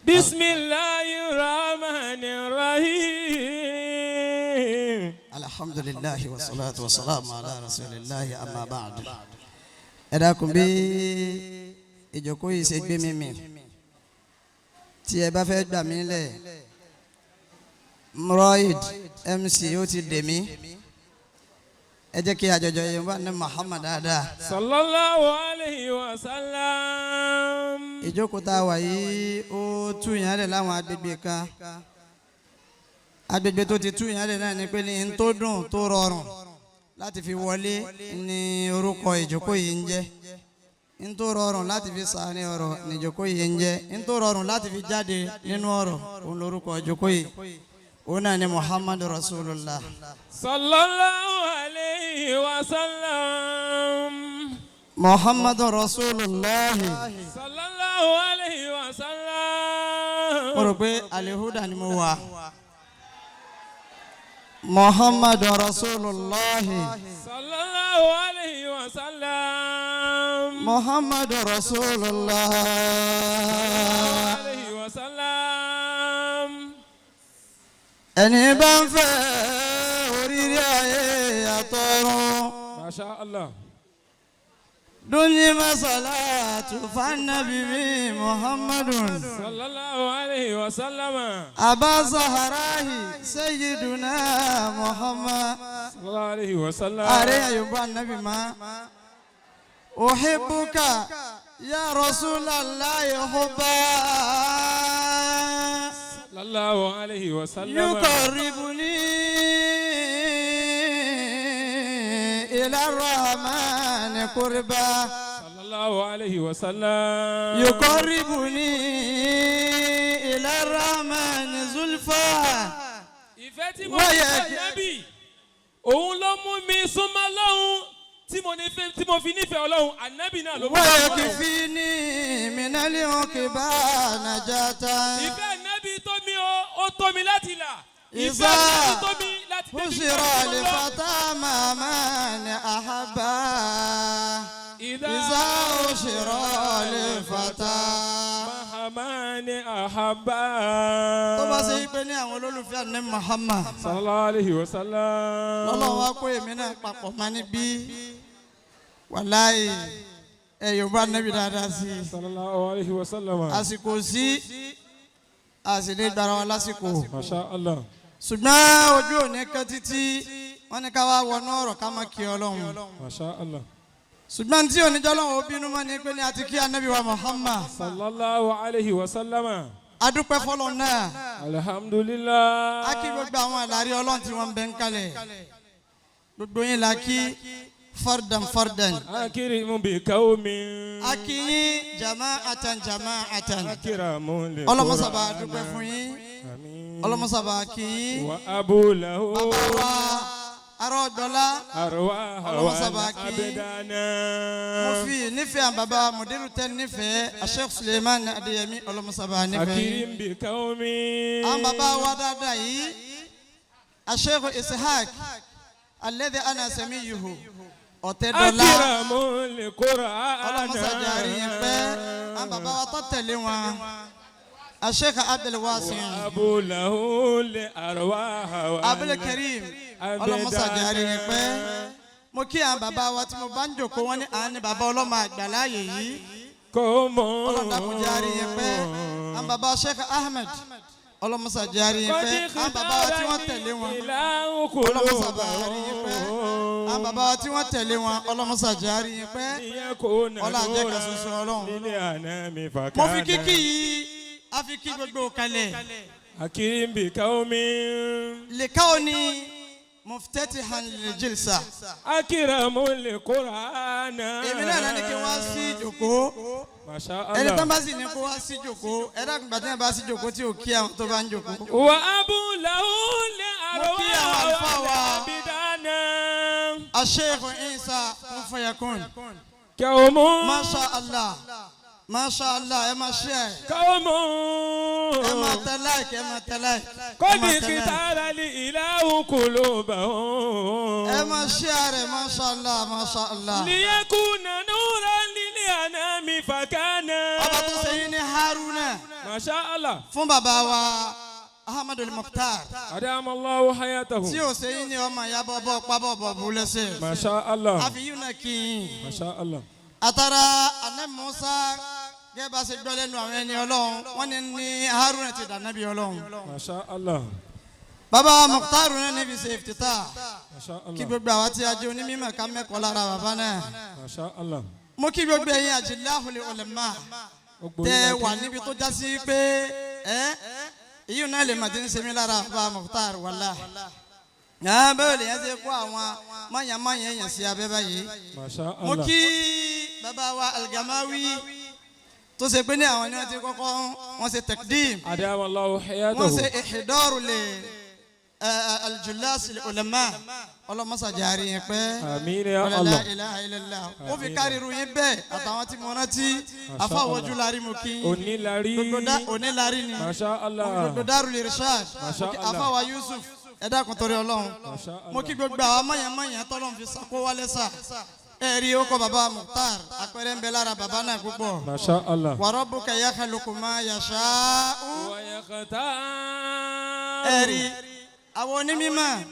بسم الله الرحمن الرحيم. الحمد لله والصلاة والسلام على رسول الله، أما بعد. Ẹ dákun, bí ìjókòó yìí ṣe gbé mi mì, tí ẹ bá fẹ́ gbà mí lẹ̀, Mroid MC ó ti dè mí. Ẹ jẹ́ kí àjọjọ yẹn bá ní Muhammad dáadáa. صلى الله عليه وسلم. Ìjókòó tá a wà yìí, ó tú yẹn lẹ̀ láwọn agbègbè kan. Agbègbè tó ti tú yẹn lẹ̀ náà ni pé ní n tó dùn tó rọrùn láti fi wọlé ní orúkọ ìjókòó yìí ń jẹ́, n tó rọrùn láti fi sàárín ọ̀rọ̀ ní ìjókòó yìí ń jẹ́, n tó rọrùn láti fi jáde nínú ọ̀rọ̀ òun lórúkọ ìjókòó yìí, òun náà ni Muhammadu Rasulullah. صلى الله عليه وسلم. Muhammadu Rasulullah. صلى الله عليه وسلم. Mo rò pé alihuda ni mo wà. Muhammadu Rasulullah. صلى الله عليه وسلم. Muhammadu Rasulullah. عليه وسلم. Ẹni bá ń fẹ́ oríire ayé àtọ̀run. ما شاء الله. Dúní masalatu fanabi mi Muhammadun. صلى الله عليه وسلم. Aba Zaharahi Sayyiduna Muhammad. صلى الله عليه وسلم. Ààrẹ Yorùbá Nabi ma. أحبك يا رسول الله حبا. صلى الله عليه وسلم. يقربني إلى الرحمن قربا. صلى الله عليه وسلم. يقربني إلى الرحمن زلفى. Ìfẹ́ tí mo Wọ́n ní yẹ fún Ànábì, òun ló mú mi súnmọ́ Ọlọ́hun tí mo nífẹ̀ẹ́, tí mo fi nífẹ̀ẹ́ Ọlọ́hun. Ànábì náà ló mú mi súnmọ́ Ọlọ́hun. ويكفيني من العقبى نجاة. Ìfẹ́ Ànábì tó mi, ó tó mi láti là. Ìfẹ́ إذا Ànábì tó mi láti débi بشر tó lọ. لفتى مع من أحبا. إذا إذا بشر لفتى مع من أحب. Tó bá ṣe pé ní àwọn olólùfẹ́ àná Muhammad صلى الله عليه وسلم. lọ́lọ́run wá kó èmi náà papọ̀ mọ́ níbí, wàláyé, ẹ Yorùbá nẹ́bí dáadáa sí i. صلى الله عليه وسلم. Àsìkò sí, àsìlè gbára wa lásìkò. ما شاء الله. Ṣùgbọ́n ojú òní kan títí wọ́n ní ká wá wọnú ọ̀rọ̀ ká má kí Ọlọ́run. ما شاء الله. Ṣùgbọ́n tí oníjọ́ Ọlọ́run ó bínú mọ́ ni pé ní àti kí anabi wa Muhammad. صلى الله عليه وسلم. Adúpẹ́ fọlọ́ náà. الحمد لله. A kí gbogbo àwọn àlàrí Ọlọ́run tí wọ́n ń bẹ ń kalẹ̀, gbogbo yín la kí فردا فردا. أكرم بقوم. A kí yín jama'atan jama'atan. أكرم. Ọlọ́mọsàbà dúpẹ́ fún yín. آمين. Ọlọ́mọsàbà kí yín. وأبو له Bàbá wa arọ́dọ́lá, أرواح ọlọ́mọsàbà kí yín. والأبدان. Mo fi nífẹ̀ẹ́ àwọn bàbá mùdírù tẹ́ nífẹ̀ẹ́ Sheikh Suleiman Adéyẹmí, ọlọ́mọsàbà nífẹ̀ẹ́ yín. أكرم بقوم. Àwọn bàbá wa dáadáa yìí, Sheikh Ishaq alladhi ana samiyuhu ọ̀tẹ́dọ́lá, أكرم القرآن. Ọlọ́mọsàjà rí yín pẹ́. Àwọn bàbá wa tó tẹ̀lé wọn, Sheikh Abdul Wasi, وأبو له الأرواح Abdul Karim, ọlọ́mọsàjà rí yín pẹ́. Mo kí àwọn bàbá wa tí mo bá ń jòkó, wọn ní àwọn ní bàbá ọlọ́mọ àgbàláyè yìí. قوم. Ọlọ́dàkùnjẹ́ àrí yín pẹ́. Àwọn bàbá Sheikh Ahmed, ọlọ́mọsàjà rí yín pẹ́. Àwọn bàbá wa tí wọ́n tẹ̀lé wọn, ọlọ́mọsàbà rí yín pẹ́. Àwọn bàbá wa tí wọ́n tẹ̀lé wọn, ọlọ́mọsàjà rí yín pẹ́. Ọlá jẹ́ kan ṣoṣo Ọlọ́run. Mo fi kíkí yìí, a fi kí gbogbo kalẹ̀. أكرم بقوم. لكوني مفتتحا للجلسة. أكرم القرآن. Èmi náà ní kí wọ́n sí ìjòkó. ما شاء Ẹni tán الله. bá sì ní kó wá sí ìjòkó, ẹ dákun, gbàtí yẹn bá sí ìjòkó tí ò kí àwọn tó bá ń jòkó. وأبو له Mo kí àwọn àlùfáà wa. الأرواح والأبدان. الشيخ Isa kún fayakun. قوم. ما شاء الله، ما شاء الله. Ẹ máa share, قوم. ẹ máa tẹ like, ẹ máa tẹ like, ẹ قد máa tẹ like. اختار الإله قلوبهم. Ẹ máa share rẹ̀. ما شاء الله، ما شاء الله. ليكون نورا للأنام فكان. Ọba tó ṣe yín ní Haruna. Masha Allah. Fún bàbá wa Ahmadu Mukhtar. Adama Allahu hayatahu. Tí ò ṣe yín ní ọmọ ìyá bọ́ pábọ̀ bọ̀ bú lẹ́sẹ̀. Masha Allah. Àfi yìí náà kí yín. Masha Allah. Àtàrà Ànábì Musa, gẹ́gẹ́ bá ṣe gbọ́ lẹ́nu àwọn ẹni Ọlọ́run, wọ́n ní Haruna ti dànábì Ọlọ́run. Masha Allah. Bàbá Mukhtar náà níbi ṣe ìfìtítà. Masha Kí Allah. gbogbo àwa tí a jẹ́ onímọ̀ ká mẹ́kọ̀ọ́ lára bàbá náà. Masha Allah. Mo kí gbogbo ẹ̀yin àjìláhùlẹ̀ ulama Gbogbo tẹ yín la wà kí. níbi tó já sí pé ẹ èyí náà lè mà ti ń ṣe mí lára bàbá Mukhtar wàlá. Bẹ́ẹ̀ lè yẹn ṣe kó àwọn mọ̀nyàmọ̀nyà yẹn sí abẹ́ báyìí. Masha Mo Allah. kí bàbá wa Algamawi tó ṣe pé ní àwọn ni wọ́n ti kọ́kọ́ wọ́n ṣe taqdim, Adama Allahu wọ́n hayatahu. ṣe ihdaru li aljulas ulama. Ọlọ́mọṣàjàrí yẹn pẹ́. Àmín ya Wala la Allah. ilaha illallah. Ó fi káríru yín bẹ́ẹ̀ àtàwọn tí mo rántí afáwọ́jú lárí mo kí yín. Onílarí. Gbogbo dá onílárí ni. Masha Allah. Gbogbo Darul Irshad. Masha Mo kí Allah. afáwa Yusuf, ẹ dákun torí Ọlọ́run. Masha Mo Allah. kí gbogbo àwọn mọ̀yánmọ̀yán tọ́lọ́run fi sako wálé sà. Ẹ rí ó kọ bàbá Mukhtar, àpẹẹrẹ ń bẹ lára bàbá náà púpọ̀. Masha Allah. Wa rabbuka yakhluqu ma yasha'u. Wa yakhtar. Ẹ rí àwọn onímọ̀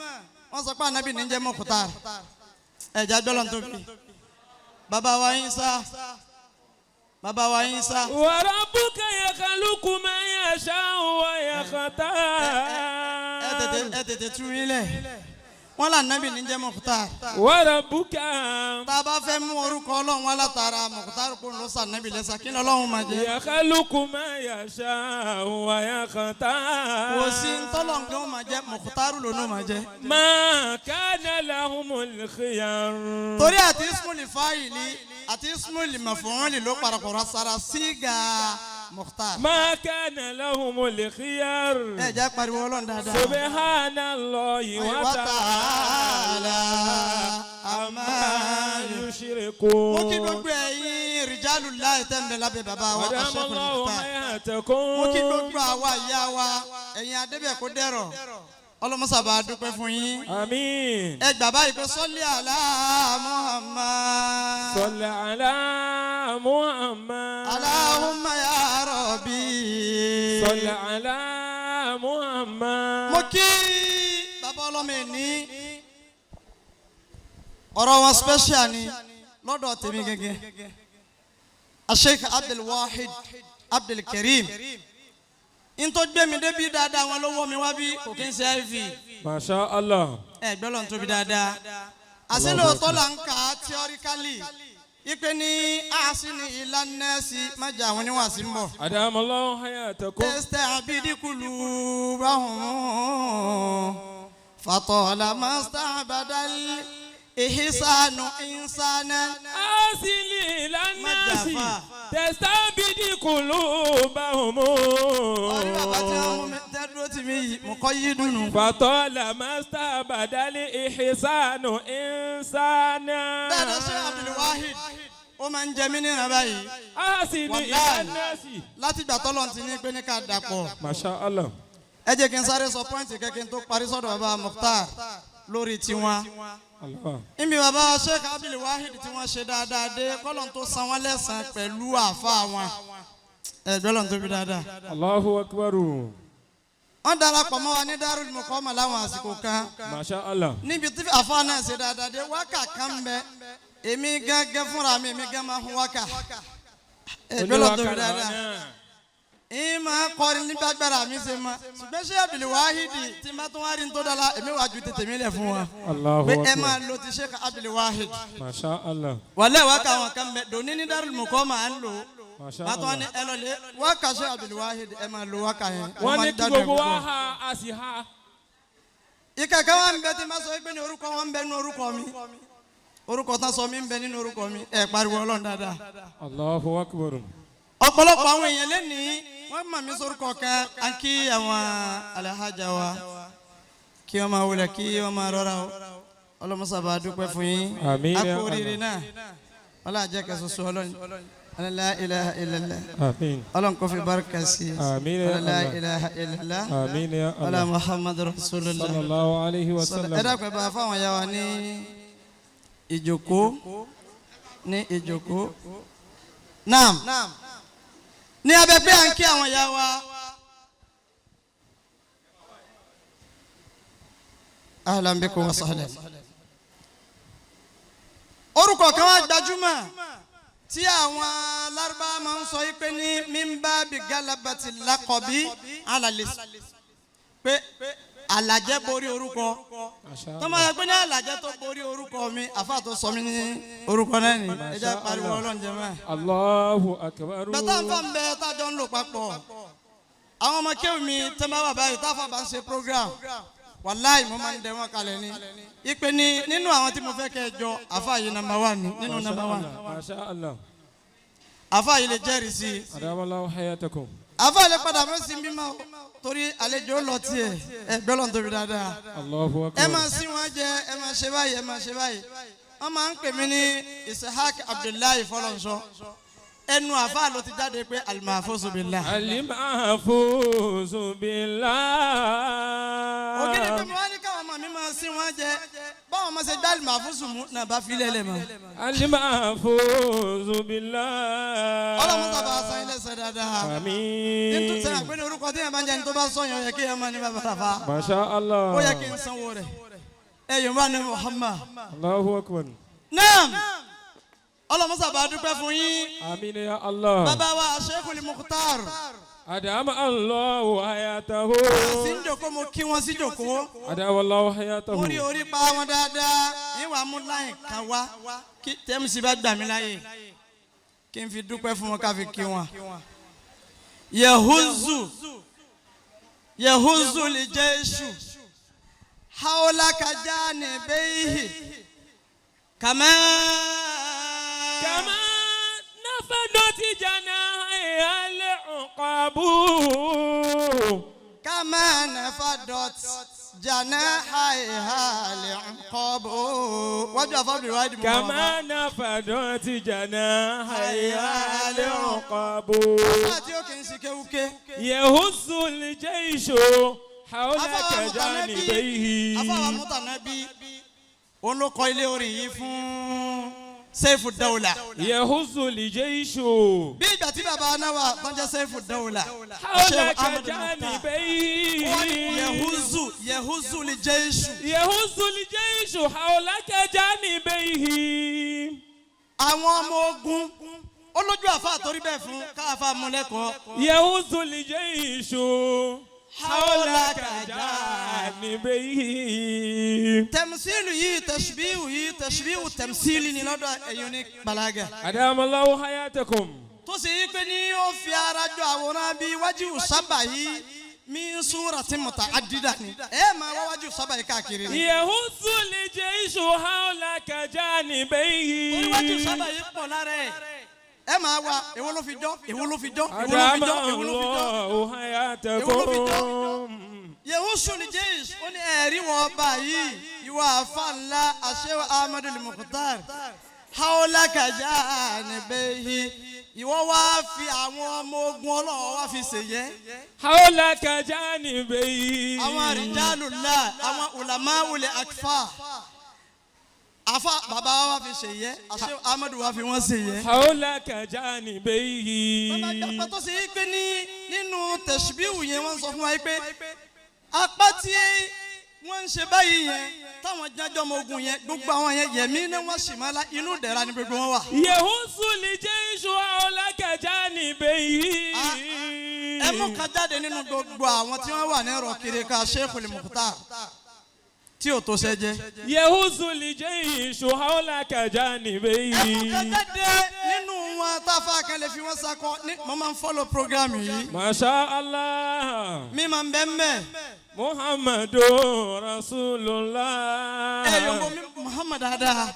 wọ́n sọ pé ànábì ní jẹ́ Mukhtar. Ẹ̀já gbọ́dọ̀ tóbi. Bàbá wa Isa, bàbá wa Isa. Wa rabbuka yakhluqu ma yasha'u wa yakhtar. Ẹ tètè, ẹ tètè tú yín lẹ̀. Wọ́n là nábì ní jẹ́ Mukhtar. Wa rabbuka Tá a bá fẹ́ mú orúkọ Ọlọ́run wá látara Mukhtar kó ń lọ sàn nábì lẹ́sà, kí ni Ọlọ́run máa jẹ́? Yakhluqu ma yasha'u wa yakhtar. Kò sí ntọ́lọ̀ nǹkan ó máa jẹ́ Mukhtar lónà ó máa jẹ́. Ma kana lahumul khiyar. Torí àti ismul fáìlì àti ismul maf'ul ló parapọ̀rọ̀ sara sígà Mukhtar. Ma kana lahumul khiyar. Ẹ jẹ́ pariwo Ọlọ́run dáadáa. Subhanallahi wa Wa ta'ala ta'ala amma amma yushrikun. Mo kí gbogbo ẹ̀yin rijalullahi tẹ́ ń bẹ lábẹ́ bàbá wa Adama Asheikhul Allahu Mukhtar. hayatakum. Mo kí gbogbo àwa ìyá wa, ẹ̀yin adébẹ̀kó dẹ̀rọ̀, ọlọ́mọsàbà dúpẹ́ fún yín. Àmín. Ẹ gbà báyìí pé sọ́lé àlá Muhammad. Salli ala Muhammad. Allahumma ya Rabbi. Salli ala Muhammad. Mo kí bàbá ọlọ́mọ ẹ̀ní, ọ̀rọ̀ wọn special ni lọ́dọ̀ tèmi gẹ́gẹ́. Sheikh Abdul Wahid Abdul Karim n tó gbé mi débi dáadáa, wọn ló wọ́ mi wá bí kò kí n ṣe iv. Masha Allah. Ẹ gbọ́dọ̀ ń tóbi dáadáa. Àṣẹ lóòótọ́ là ń kà á theoretically ipe ní àṣìní ìlànà sí májà àwọn oníwàásí ń bọ̀. Adama Allahu hayatakum. تستعبد قلوبهم فطالما استعبد الإحسان إنسانا. Asili lanasi Má jà. tẹsabidi kulubahum. Ọ̀rí bàbá tí wọ́n mú mi tẹ́ dúró tì mí yìí, mo kọ́ yí dùnú. Fatọ́lá masta badali ihisanu insana. Dáadáa ṣe Abdulwahid, ó máa ń jẹ mí níran báyìí. Asili Wallahi. lanasi. Láti ìgbà tọ́lọ̀ ti ní pé ní ká dàpọ̀. Masha Allah. Ẹ jẹ́ kí n sáré sọ point kẹ́kẹ́ tó parí sọ́dọ̀ bàbá Mukhtar lórí tiwọn. Allah. Níbi bàbá Sheikh Abdul Wahid tí wọ́n ṣe dáadáa dé, kọ́lọ́n tó san wọ́n lẹ́sàn-án pẹ̀lú àfa wọn. Ẹ gbọ́dọ̀ tóbi dáadáa. Allahu akbar. Wọ́n darapọ̀ mọ́ wa ní Darul Muqama láwọn àsìkò kan. Masha Allah. Níbi tí àfa náà ṣe dáadáa dé, wákà kan bẹ. Èmi gángan fúnra mi, èmi gán máa hun wákà. Ẹ gbọ́dọ̀ tóbi dáadáa. Ìyín máa kọrin nígbàgbára mi ṣe mọ́. Ṣùgbọ́n ṣé Abdul Wahid tí n bá tún wá rí n tó dára, èmi wàá ju tètè mi lẹ̀ fún wa. Allahu Pé ẹ akbar. máa lo ti Sheikh Abdul Wahid. Masha Allah. Wàlẹ́ wákà àwọn kan bẹ dòní ní Darul Muqama à ń lò. Masha Bàtọ́ Allah. ni ẹ lọ lé wákà Sheikh Abdul Wahid, ẹ máa lo wákà yẹn. Wọ́n máa ní ń kí gbádùn ẹ̀ gbogbo wa púpọ̀. ha a sì ha. Ìkàkẹ́ wa ń bẹ tí n bá sọ pé ní orúkọ wọn ń bẹ nínú orúkọ mi. Orúkọ tán sọ mí ń bẹ nínú orúkọ mi. Ẹ pariwo Ọlọ́run dáadáa. Allahu akbar. Ọ̀pọ̀lọpọ̀ àwọn èèyàn lénìí wọ́n mọ̀ mí sórúkọ kan à ń kí àwọn alhaja wa kí wọ́n máa wọlé, kí wọ́n máa rọra o. Ọlọ́mọsàbà dúpẹ́ fún yín. Àmín A ya kú oríire Allah. náà. Ọlọ́run àjẹkẹ́ soso Ọlọ́run. La ilaha illallah. Àmín. Ọlọ́run kò fi barika sí i. Àmín ya La Allah. ilaha illallah. Àmín ya Ọlá Allah. Muhammadu Rasulullah. Sallallahu alayhi wa Ẹ sallam. dákun, ẹ bá fáwọn ya wa ní ìjókòó, ní ìjókòó. Naam. Ní abẹ́ pé à ń kí àwọn ìyá wa. Ahlan bikum wa sahlan. Orúkọ kan wá gbajúmọ̀ tí àwọn Lárúbá máa ń sọ yìí pé ní mímbá bí galabati lakọ̀bí alàlẹ́ pé alàjẹ́ borí orúkọ tó máa yẹ pé ní alàjẹ́ tó borí orúkọ mi àfa tó sọ mí ní orúkọ náà ni ẹ jẹ́ pariwo Ọlọ́run jẹ́ mọ́. Allahu akbar. Bàtà ń fà ń bẹ tájọ́ ń lò papọ̀ àwọn ọmọ kéwì mi tẹ́ bá wà báyìí táfà bá ń ṣe program wàláì mo máa ń dẹ wọn kalẹ̀ ni ìpè ní nínú àwọn tí mo fẹ́ kẹ́ ẹ jọ àfa yìí nàmbà wà ní nínú nàmbà wà. Masha Allah. Àfa yìí lè jẹ́rìí sí i. Adamallahu hayatakum. Àfa lè padà mọ́ sí mímọ́ torí àlejò lọ tiẹ̀ ẹ gbọ́dọ̀ tóbi dáadáa. Allahu akbar. Ẹ máa sí wọn jẹ, ẹ máa ṣe báyìí, ẹ máa ṣe báyìí. Wọ́n máa ń pè mí ní Ishaq Abdullahi Fọlọ́nṣọ́. Ẹnu àfa ló ti jáde pé al-mahfuzu billah. Al-mahfuzu billah. Ògidì pé mo wá ní káwọn ọmọ mi máa sí wọn jẹ báwọn ọmọ ṣe dá al-mahfuzu mú náà bá filẹ̀ lẹ̀ mọ́. Al-mahfuzu billah. Ọlọ́run sábà san ilé sẹ dáadáa. Àmín. Nítorí sẹ́yìn àpẹẹrẹ orúkọ tí yẹn bá ń jẹ ní tó bá sọ̀yàn ó yẹ kí yẹn máa ní bàbá ràfa. Masha Allah. Ó yẹ kí n sanwó rẹ̀. Ẹ yóò bá ní Muhammad. Allahu akbar. Naam. Ọlọ́run sábà dúpẹ́ fún yín. Àmín ya Allah. Bàbá wa Sheikhul Mukhtar. Adama Allahu hayatahu. Sí ń jòkó mo kí wọn sí jòkó. Adama Allahu hayatahu. Mo rí orí pa wọn dáadáa. Ìwà mú láyìn kan wá. Kí tẹ́mùsì bá gbà mí láyè. Kí n fi dúpẹ́ fún wọn ká fi kí wọn. Yehuzu Yehuzu lè jẹ́ èṣù. Haola kaja ni bẹ́yìí. Kàmá. Kàmá nafadoti janaha al-uqabu. Kàmá nafadot janaha al-uqabu. Wájú àfọ́bìrì wájú mọ́. Kàmá nafadoti janaha al-uqabu. Àti ó kì í ṣe kéwúké. Yehuzu al-jayshu hawla janibayhi. Afáwa Mùtànábí òun ló kọ ilé orin yìí fún Seifu Dawla. Yehuzu al-jayshu Bí ìgbà tí bàbá anáwà tó ń jẹ́ Seifu Dawla. hawla janibayhi. Yehuzu Yehuzu lè jẹ́ èṣù. Yehuzu al-jayshu hawla janibayhi. Àwọn ọmọ ogun ó lójú àfa àtòrí bẹ́ẹ̀ fún káàfà mú lẹ́kọ̀ọ́. Yehuzu al-jayshu hawla janibayhi. Tẹ̀mísìlù yìí tẹ̀síbíhù yìí tẹ̀síbíhù tẹ̀mísìlì ni lọ́dọ̀ ẹ̀yin ní balaga. Adamallahu hayatakum. Tó sì yí pé ní ó fi ara jọ àwòrán bíi wájú sábà yìí mi ń súra tí mo ta àdídà ni. Ẹ máa wá wájú sábà yìí káàkiri ni. Yehuzu al-jayshu hawla janibayhi. Torí wájú sábà yìí pọ̀ lára ẹ̀. Ẹ máa wá èwo ló fi jọ́ èwo ló fi jọ́ èwo ló fi jọ́ èwo ló fi jọ́. Adamallahu hayatakum. Yehusu ni Jésù ó ní ẹ̀rí wọn ọba yìí ìwà àfa ńlá àṣẹ Ahmadu Mukhtar haola kaja níbẹ̀yì ìwọ wá fi àwọn ọmọ ogun Ọlọ́run wá fi ṣèyẹ. Hawla janibayhi. Àwọn àrìjálùlá àwọn ulama ulẹ̀ akfa afa bàbá wa wá fi ṣèyẹ àṣẹ Ahmadu wá fi wọ́n ṣèyẹ. Hawla janibayhi. Bàbá gbàgbọ́ tó ṣe yí pé ní nínú tẹ̀síbíù yẹn wọ́n sọ fún wa yí pé apá tí wọ́n ń ṣe báyìí yẹn táwọn jájọ́ ọmọ ogun yẹn gbogbo àwọn yẹn yẹ̀mí ni wọ́n sì máa la inú ìdẹ̀ra ni gbogbo wọn wà. Yehuzu al-jayshu hawla janibayhi. Ẹ mú kan jáde nínú gbogbo àwọn tí wọ́n wà ní ọ̀rọ̀ kiri ká Sheikhul Mukhtar tí ò tó ṣe jẹ́. Yehuzu al-jayshu hawla janibayhi. Ẹ mú kan jáde nínú wọn táfà kan lè fi wọ́n sakọ ní mo máa ń fọ́lọ̀ program yìí. Masha Allah. Mi máa ń bẹ́ẹ̀ mẹ́. Muhammadu Rasulullah. Ẹ yọ̀bọ̀ mi Muhammad dáadáa.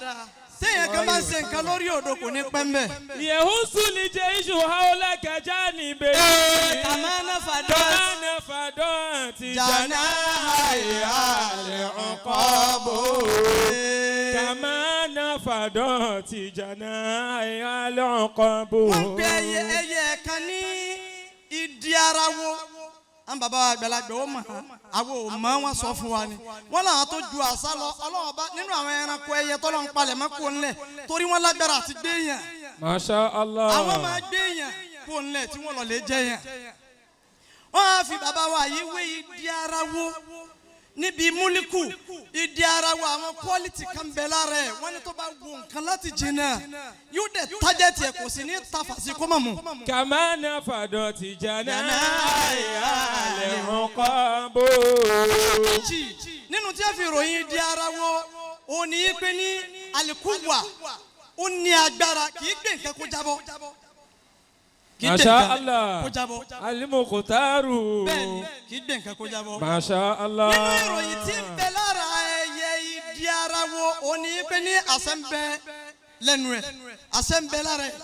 Téèyàn kan bá ń ṣe nǹkan lórí odò kò ní pẹ́ mbẹ́. Yehuzu al-jayshu hawla janibayhi. Kàmánà fàdọ́. Kàmánà fàdọ́ ti Janaha al-uqabu. Kàmánà fàdọ́ ti janaha al-uqabu. Wọ́n pe ẹyẹ ẹyẹ kan ní ìdí ara wo. Àwọn bàbá wa àgbàlagbà ó mọ̀ àwọn ò mọ̀ wọ́n sọ fún wa ni. Wọ́n làwọn tó ju àṣà lọ Ọlọ́run bá nínú àwọn ẹranko ẹyẹ tọ́lọ́ ń palẹ̀ mọ́ kó ńlẹ̀ torí wọ́n lágbára àti gbéyàn. Masha Allah. Àwọn máa gbéyàn. kó ńlẹ̀ tí wọ́n lọ lè jẹ́ yẹn. Wọ́n á fi bàbá wa yìí wé ìdí ara wo níbi múlíkù, ìdí ara wo àwọn quality kan bẹ lára ẹ̀. Wọ́n ní tó bá wo nǹkan láti jìnnà yóò dẹ̀ tájẹ́ tiẹ̀, kò sí ní tafàsí kó mọ̀ mú. كما نفدت جنايا لعقاب. Méjì nínú tí a fi ròyìn ìdí ara wo òun ní í pé ní alikuwa ó ní agbára, kì í gbé nǹkan kó jábọ́, kì í gbé Masha nǹkan Allah. kó jábọ́. Al-Mukhtaru. Bẹ́ẹ̀ni, kì í gbé nǹkan kó jábọ́. Masha Allah. Nínú ìròyìn tí ń bẹ lára ẹyẹ ìdí ara wo òun ní í pé ní àṣẹ ń bẹ lẹ́nu ẹ̀, àṣẹ ń bẹ lára ẹ̀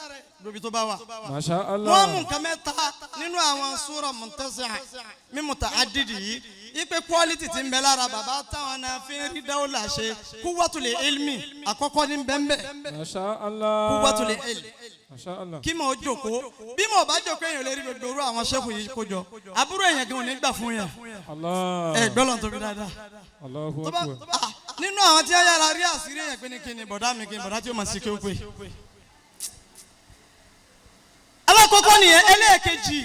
lóbi tó bá wà. Masha Allah. Wọ́n mú nǹkan mẹ́ta nínú àwọn súrà mùtẹ́sà mímúta adìdì yìí ipe quality tí ń bẹ lára bàbá táwọn náà fi ń rí dáwọ́là ṣe. Quwwatul ilmi àkọ́kọ́ ní bẹ́ńbẹ́. Masha Allah. Quwwatul ilmi, Masha Allah. kí mọ̀ ó jókòó, bí mọ̀ bá jókòó èèyàn lè rí gbogbo orú àwọn sẹ́kù yìí kó jọ, àbúrò èèyàn gan ò ní gbà fún yàn. Allah. Ẹ gbọ́dọ̀ tóbi dáadáa. Allahu Tó bá Akbar. ah, nínú àwọn tí wọ́n yára rí àṣírí èèyàn pé ní kí ni bọ̀dá mi, kí ni bọ̀dá tí ó máa sì kí ó pè. Alákọ̀ọ́kọ́ nìyẹn. Ẹlẹ́ẹ̀kejì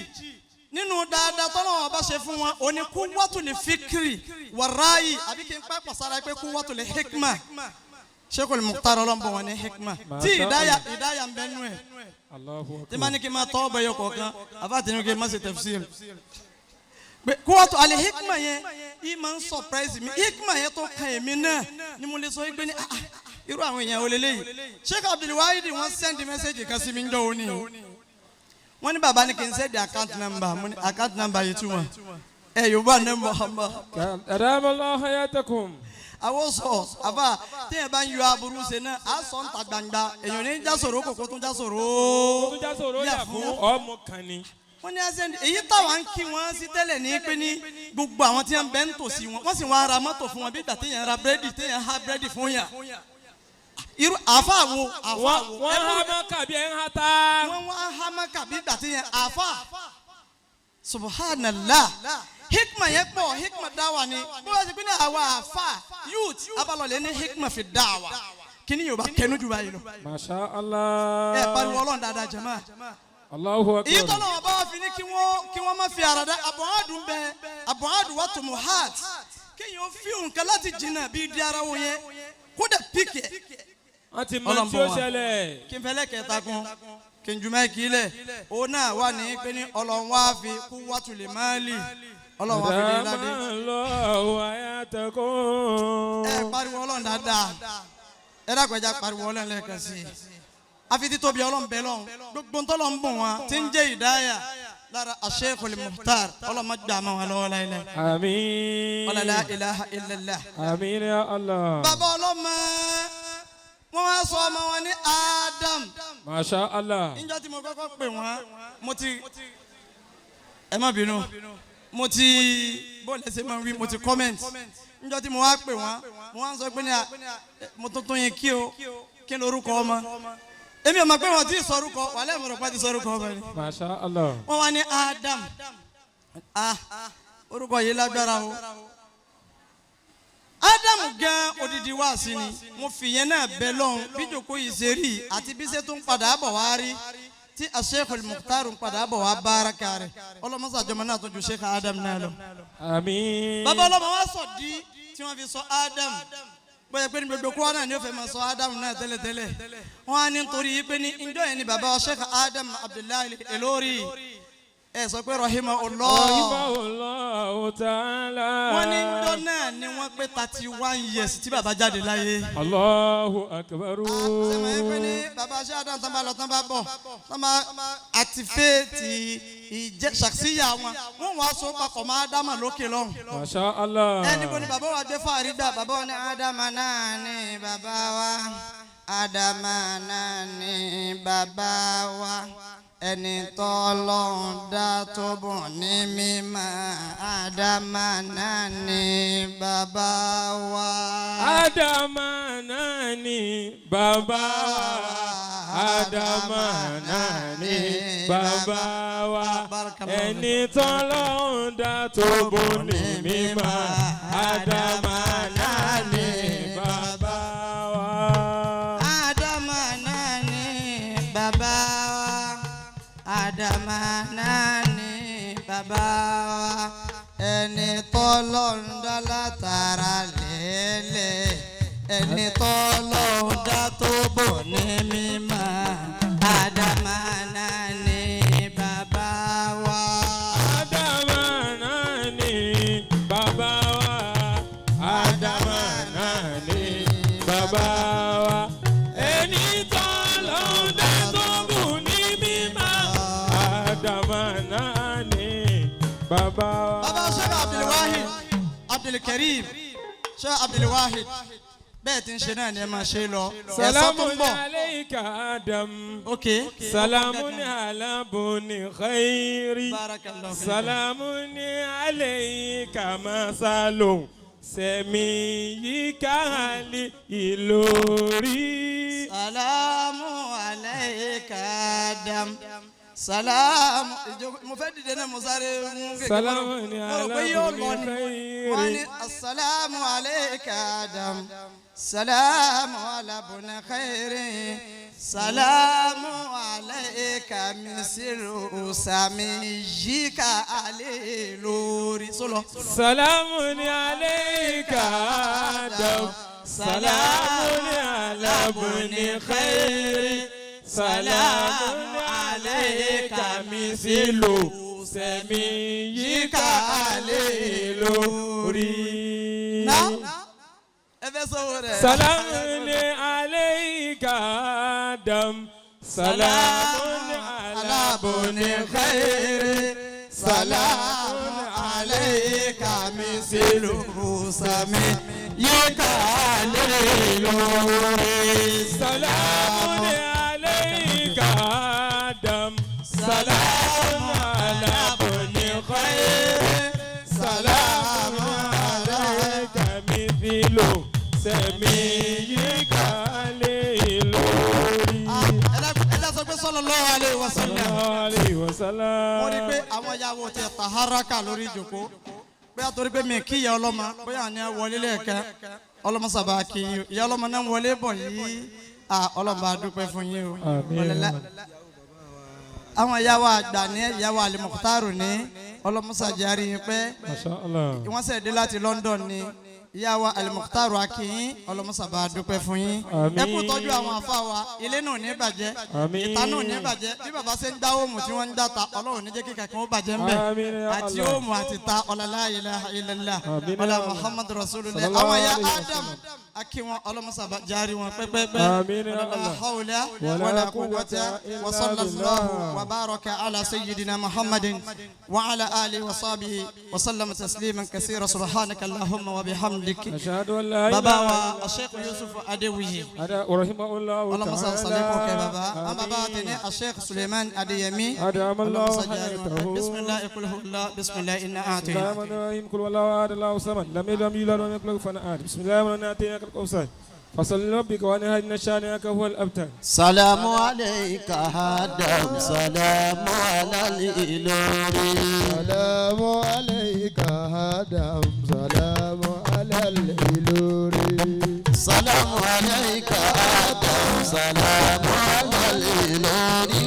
nínú dáadáa tọ́lọ́wọ́n bá ṣe fún wọn òní quwwatul fikri wàráyì, àbí kí n pẹ́ pàṣára pé quwwatul hikma. Sheikhul Mukhtar ọlọ́mbọ̀ wọn ní hikma tí ìdáyà ìdáyà ń bẹ nú ẹ̀. Allahu Tí ma Akbar. ní kí n máa tọ́ ọbẹ̀ yọ kọ̀ọ̀kan àbá ní kí n má ṣe tafsir. Pé quwwatu àlè hikma yẹn yìí máa ń surprise mi. Hikma yẹn tó kan èmi náà ni mo lè sọ pé ní ah, ah, irú àwọn èèyàn wo leléyìí? Sheikh Abdul Wahid, wọ́n send message kan sí mi ń jọ òní, wọ́n ní bàbá ní kí n send account number. Mo ní account number yìí túmọ̀ ẹ Yorùbá ní Muhammad. أدام الله حياتكم. Àwọn sọ àbá téèyàn bá ń yọ aburú ṣe náà á sọ ń ta gbangba, èèyàn ní já sọ̀rọ̀ kòkó tó já sọ̀rọ̀. Ó tún já sọ̀rọ̀ yà fún ọmọ kan ni. Wọ́n ní azẹ́ni èyí táwa ń kí wọ́n sí tẹ́lẹ̀ ní pé ní gbogbo àwọn tí wọ́n bẹ́ ń tòsí wọn, wọ́n sì wọ́n ra mọ́tò fún wọn bí ìgbà téèyàn ra búrẹ́dì, téèyàn ha búrẹ́dì fún yàn. Irú àáfà wo, àáfà wo? Wọ́n há mọ́ kàbí ẹ̀ ń há tá. Wọ́n wá ha mọ́kà bí ìgbà téèyàn àáfà. Subhanallah, hikma yẹn pọ̀. Hikma dáwà ni bó wá sí pé ní àwa àáfà youth abalọ̀lẹ̀ ní hikma fi dáwà kí ni Yorùbá kẹnu jù báyìí lọ. Masha Allah. Ẹ pariwo Ọlọ́run dáadáa, jàmáà. Allahu Èyí Akbar. tọ́lọ̀ wọn bá wá fi ní kí wọ́n má fi àràdá àbọ̀hádùn bẹ, àbọ̀hádùn wà tó muhat, kéèyàn fi nǹkan láti jìnnà bíi di ara wọn yẹn kó dẹ̀ píkì ẹ̀. Wọ́n ti mọ tí ó ṣẹlẹ̀. Kí n fẹ́lẹ́ kẹta kún kí n jùmọ̀ kí lẹ̀, òun náà wà ní pé ní Ọlọ́run wá fi kú wàtúlẹ̀ máàlì, Ọlọ́run wá fi lè ládé. أدام الله حياتكم. Ẹ pariwo Ọlọ́run dáadáa. Ẹ dákun, ẹ já pariwo Ọlọ́run lẹ́ẹ̀kan sí i. Àfi títóbi Ọlọ́run bẹ́ẹ̀ lọ́hùn gbogbo ntọ́lọ́ ń bùn wọn tí ń jẹ́ ìdáyà lára Sheikhul Mukhtar, Ọlọ́run má gbà máa wọn lọ́wọ́ láìláì. آمين. Wala la ilaha illallah. آمين يا الله. Bàbá ọlọ́mọ wọn wá sọ ọmọ wọn ní Adam. Masha Allah. Níjọ́ tí mo kọ́kọ́ pè wọ́n, mo ti, ẹ má bínú, mo ti bóòlù ẹsẹ̀ máa ń wí, mo ti comment. Níjọ́ tí mo wá pè wọ́n, mo wá ń sọ pé ní mo tuntun yín kí o kí ni orúkọ ọmọ. Èmi ò mọ̀ pé wọ́n ti sọ orúkọ wàlẹ́, mi rò pé wọ́n ti sọ orúkọ ọmọ ni. Masha Allah. Wọ́n wá ní Adam. Ah, orúkọ yìí lágbára o. Ádámù gan odidi wá sí ni mo fi yẹn náà bẹ lọ́hùn bí jòkó yìí ṣe rí àti bí ṣe tún padà bọ̀ wá rí tí Sheikhul Mukhtar ń padà bọ̀ wá báraka rẹ̀, ọlọ́mọsàjọmọ náà tó ju Sheikh Adam náà lọ. Àmín. Bàbá ọlọ́mọ wa sọ di tí wọ́n fi sọ Adam bóyá pé ní gbogbo kó náà ni ó fẹ́ máa sọ Adam náà tẹ́lẹ̀tẹ́lẹ̀. Wọ́n á ní nítorí pé ní njọ́ yẹn ni bàbá wa Sheikh Adam Abdullahi Elori, ẹ sọ pé rahimahullah. Rahimahullahu ta'ala. Wọ́n ní njọ́ náà ni wọ́n pé 31 years tí bàbá jáde láyé. Allahu akbar. Sẹ́mi ẹ pé ní bàbá ṣé Adam tán bá lọ tán bá bọ̀ tán bá activate ìjẹ́ ṣàṣìyà wọn, wọ́n wàá so papọ̀ mọ́ Ádámà lókè lọ́hùn. Masha Allah. Ẹni bó ni bàbá wa gbé fàárí gbà, bàbá wa ní Ádámà náà ní bàbá wa, Ádámà náà ní bàbá wa, ẹni tọ́lọ́run dá tó bùn ní mímọ́, Ádámà náà ní bàbá wa. Ádámà náà ni bàbá wa. Ádámà náà ni bàbá wa. Ẹni tọ́lọ́run dá tó bùn ní mímọ́. Ádámà náà ni bàbá wa. Ádámà náà ní bàbá wa. Ádámà bàbá wa. Ẹni tọ́lọ́run dá látara lẹ́lẹ̀. Ẹni tọ́lọ́run dá tó bò ní mímọ́. Ádámà náà ni bàbá wa. Ádámà náà ni bàbá wa. Ádámà náà ni bàbá wa. Ẹni tọ́lọ́run dá tó bù ní mímọ́. Ádámà náà ni bàbá wa. Bàbá Sheikh Abdulwahid Abdulkareem Sheikh Abdulwahid bẹ́ẹ̀ tí ń ṣe náà ni ẹ máa ṣe lọ. Ẹ̀sọ́ tó Salamun ń bọ̀. alayka Adam. Ok. Salamun ala buni khairi. Barakallahu fikum. Salamun alayka masalun. Sẹ̀mí yíká àlè ìlórí. Salamu alayka Adam. Salamu. Mo fẹ́ dìde náà mo sáré mú kékeré. Salamu Mo rò pé yóò lọ ni. alayka Wọ́n ní asalaamu alayka Adam. Salamu ala buni khairi. Salamu alayka misiru sami yíká àlè lórí. Sọlọ. Salamun alayka Adam. Salamun ala buni khairi. Salamun alayka misilu. Sẹ̀mí yíká àlè lórí. Ná ẹ fẹ́ sọ̀rọ̀ rẹ̀. Salamun alayka Adam. Salamun ala buni khairi. Salamun alayka misilu sami yíká àlè lórí. Salamun alayka Adam. Salamun ala buni khairi. Salamun alayka mithlu samiyyika alayhi lórí. Ẹ dá sọ pé sallallahu alayhi wa sallam. Sallallahu alayhi wa sallam. Mo rí i pé àwọn ìyàwó ti taharaka lórí ìjòkó bóyá torí pé mi kí ìyá ọlọ́mọ bóyá ní wọlé lẹ́ẹ̀kan ọlọ́mọ sábà kí yín ìyá ọlọ́mọ náà wọlé bọ̀ yìí à ọlọ́mọ bá dúpẹ́ fún yín o. Àmín. Àwọn ìyàwó àgbà ní ìyàwó alimọ̀kútàrù ní ọlọ́mọ sàjárí yín pé Masha Allah. wọ́n ṣẹ̀ dé láti London ní ìyàwó alimọ̀kútàrù akínyín ọlọ́mọ sábà dúpẹ́ fún yín. Àmín. Ẹ kú tọ́jú àwọn àfa wa, ilé náà ò ní bàjẹ́, Àmín. ìta náà ò ní bàjẹ́. Bí bàbá ṣe ń dá òmù tí wọ́n ń dá ta, Ọlọ́run ní jẹ́ kíkà kí wọ́n bàjẹ́ ń bẹ̀. Àmín ya Àti Allah. òmù àti ta ọ̀làlá ilaha illallah Àmín ya ọ̀là Allah. Muhammad rasulullah. Sallallahu Àwọn ya alayhi wa Adam akí wọn, ọlọ́mọsàbà járí wọn pẹ́pẹ́pẹ́. Àmín ya La Allah. hawla Wala wala quwwata quwwata illa wa sallallahu billah. wa baraka ala sayyidina Muhammadin wa ala alihi wa sahbihi wa sallama tasliman kaseera. Subhanaka allahumma wa bihamdik. Ashhadu an la Bàbá ilaha wa Sheikh Yusuf Adéwuyì, illa rahimahullah ọlọmọsá ta'ala. sàlékún kẹ bàbá. Àwọn bàbá wa tẹni Sheikh Suleiman Adéyẹmí, أدام الله ọlọmọsá jàre wọn. حياته. Bisimilahi kulhulah bisimilahi inna بسم ati. الله الرحمن الرحيم. قل والله احد الله الصمد لم يلد ولم يولد ولم يكن له كفوا احد. بسم الله الرحمن الرحيم. اعطيناك الكوثر فصل لربك وانحر ان شانئك هو الابتر. سلام عليك آدم، سلام على الإلوري. سلام عليك آدم، سلام على الإلوري. سلام عليك آدم، سلام على الإلوري.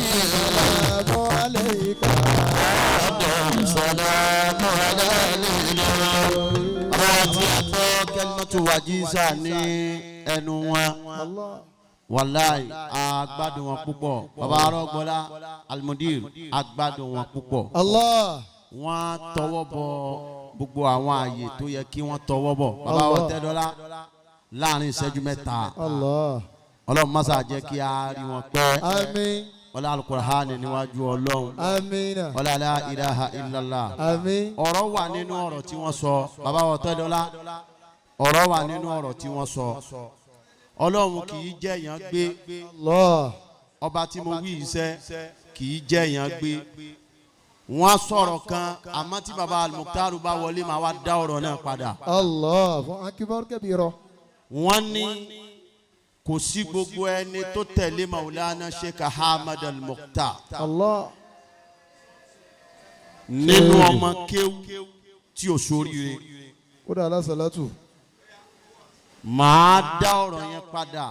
سلام عليك آدم، سلام على الإلوري. Àwọn tí a gbọ́ kẹ́límọ́tò wàjísà ní ẹnu wọn, الله. wàláì agbádùn wọn púpọ̀. Bàbá arọ́gbọ́lá almudir, agbádùn wọn púpọ̀. الله. Wọ́n tọwọ́ bọ gbogbo àwọn ààyè tó yẹ kí wọ́n tọwọ́ bọ̀. Bàbá Ọ̀tẹ́dọ́lá, láàrin ìṣẹ́jú 3, الله. Ọlọ́run mọ́sá jẹ́ kí a rí wọn pẹ́. آمين. Ọlá alukur'ani níwájú Ọlọ́run. آمين. Ọlá la ilaha illallah. آمين. Ọ̀rọ̀ wà nínú ọ̀rọ̀ tí wọ́n sọ. Bàbá Ọ̀tẹ́dọ́lá, ọ̀rọ̀ wà nínú ọ̀rọ̀ tí wọ́n sọ. Ọlọ́run kì í jẹ́ èèyàn gbé. الله. Ọba tí mo wí iṣẹ́ kì í jẹ́ èèyàn gbé. Wọ́n sọ̀rọ̀ kan, àmọ́ tí baba Al-Mukhtar bá wọlé, máa wá dá ọ̀rọ̀ náà padà. الله أكبر كبيرا. Wọ́n ní kò sí gbogbo ẹni tó tẹ̀lé Maulana Sheikh Ahmad Al-Mukhtar الله. nínú ọmọ kéwú tí ò sóríire. Kódà alásàlátù. Màá dá ọ̀rọ̀ yẹn padà.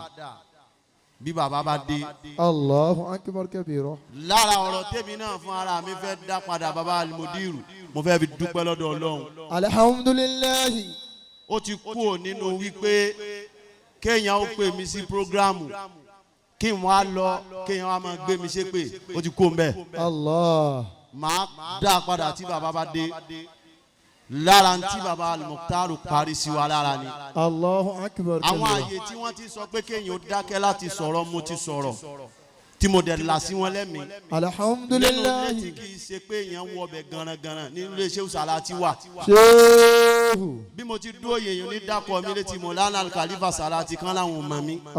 Bí bàbá bá dé. Allahu akbar kabira. Lára ọ̀rọ̀ tèmi náà fún ara mi fẹ́ dá padà bàbá Almudiru, mo fẹ́ fi dúpẹ́ lọ́dọ̀ Ọlọ́run. Alhamdulillahi. Ó ti kúrò nínú wípé kéèyàn ó pè mí sí prógrámù kí n wá lọ, kéèyàn wá máa gbé mi ṣépè, ó ti kó mbẹ́. Allah. Màá dá padà tí bàbá bá dé. Lára ń tí bàbá Al-Mukhtar parí sí wa lára ni. Allahu akbar Àwọn kabira. àyè tí wọ́n ti sọ pé kéèyàn ó dákẹ́ láti sọ̀rọ̀, mo ti sọ̀rọ̀ tí mo dẹ̀ là sí wọn lẹ́mìí. Nínú ilé tí Alhamdulillahi. kì í ṣe pé èèyàn wọ ọbẹ̀ garangaran nínú ilé Shehu Salati wà. Shehu. Bí mo ti dúró, yèèyàn ní dákọ̀ mi létí Mọ̀lánà Al-Khalifa Salati kan láwọn ò mọ̀ mí.